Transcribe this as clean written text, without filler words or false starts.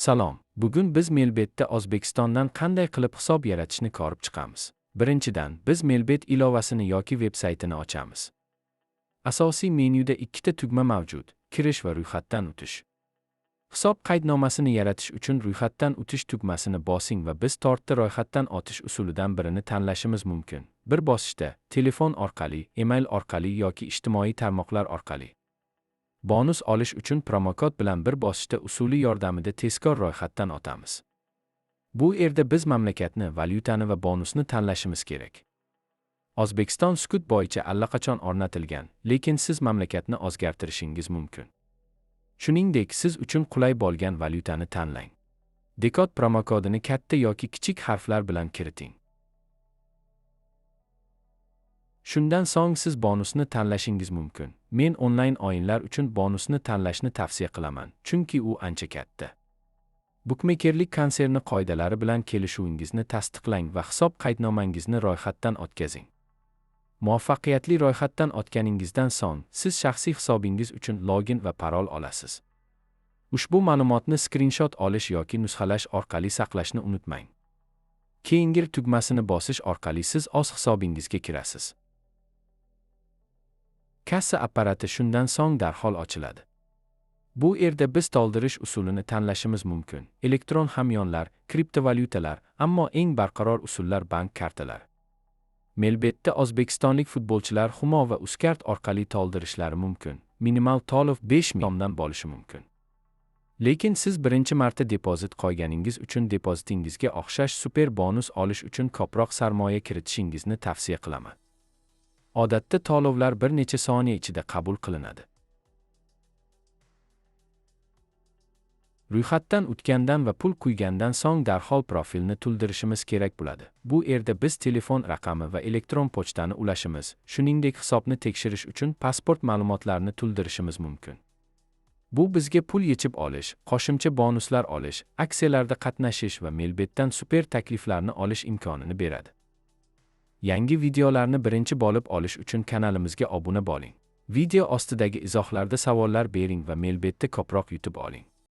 Salom. Bugun biz Melbetda O'zbekistondan qanday qilib hisob yaratishni ko'rib chiqamiz. Birinchidan, biz Melbet ilovasini yoki veb-saytini ochamiz. Asosiy menyuda ikkita tugma mavjud: kirish va ro'yxatdan o'tish. Hisob qaydnomasini yaratish uchun ro'yxatdan o'tish tugmasini bosing va biz to'rtta ro'yxatdan o'tish usulidan birini tanlashimiz mumkin. Bir bosishda, telefon orqali, email orqali yoki ijtimoiy tarmoqlar orqali. Bonus olish uchun promokod bilan bir bosishda usuli yordamida tezkor ro'yxatdan o'tamiz. Bu yerda biz mamlakatni, valyutani va bonusni tanlashimiz kerak. O'zbekiston sukut bo'yicha allaqachon o'rnatilgan, lekin siz mamlakatni o'zgartirishingiz mumkin. Shuningdek, siz uchun qulay bo'lgan valyutani tanlang. Dekod promokodini katta yoki kichik harflar bilan kiriting. Shundan so'ng siz bonusni tanlashingiz mumkin. Men onlayn o'yinlar uchun bonusni tanlashni tavsiya qilaman, chunki u ancha katta. Bukmekerlik konserni qoidalari bilan kelishuvingizni tasdiqlang va hisob qaydnomangizni ro'yxatdan o'tkazing. Muvaffaqiyatli ro'yxatdan o'tganingizdan so'ng, siz shaxsiy hisobingiz uchun login va parol olasiz. Ushbu ma'lumotni skrinshot olish yoki nusxalash orqali saqlashni unutmang. Keyingi tugmasini bosish orqali siz o'z hisobingizga kirasiz. Kassa apparati shundan so'ng darhol ochiladi. Bu yerda biz to'ldirish usulini tanlashimiz mumkin. Elektron hamyonlar, kriptovalyutalar, ammo eng barqaror usullar bank kartalari. Melbetda o'zbekistonlik futbolchilar Humo va Uzcard orqali to'ldirishlari mumkin. Minimal to'lov 5000 so'mdan bo'lishi mumkin. Lekin siz birinchi marta depozit qo'yganingiz uchun depozitingizga o'xshash super bonus olish uchun ko'proq sarmoya kiritishingizni tavsiya qilaman. Odatda to'lovlar bir necha soniya ichida qabul qilinadi. Ro'yxatdan o'tgandan va pul quygandan so'ng darhol profilni to'ldirishimiz kerak bo'ladi. Bu yerda biz telefon raqami va elektron pochtani ulashimiz, shuningdek hisobni tekshirish uchun pasport ma'lumotlarini to'ldirishimiz mumkin. Bu bizga pul yechib olish, qo'shimcha bonuslar olish, aksiyalarda qatnashish va Melbetdan super takliflarni olish imkonini beradi. Yangi videolarni birinchi bo'lib olish uchun kanalimizga obuna bo'ling. Video ostidagi izohlarda savollar bering va Melbetda ko'proq yutib oling.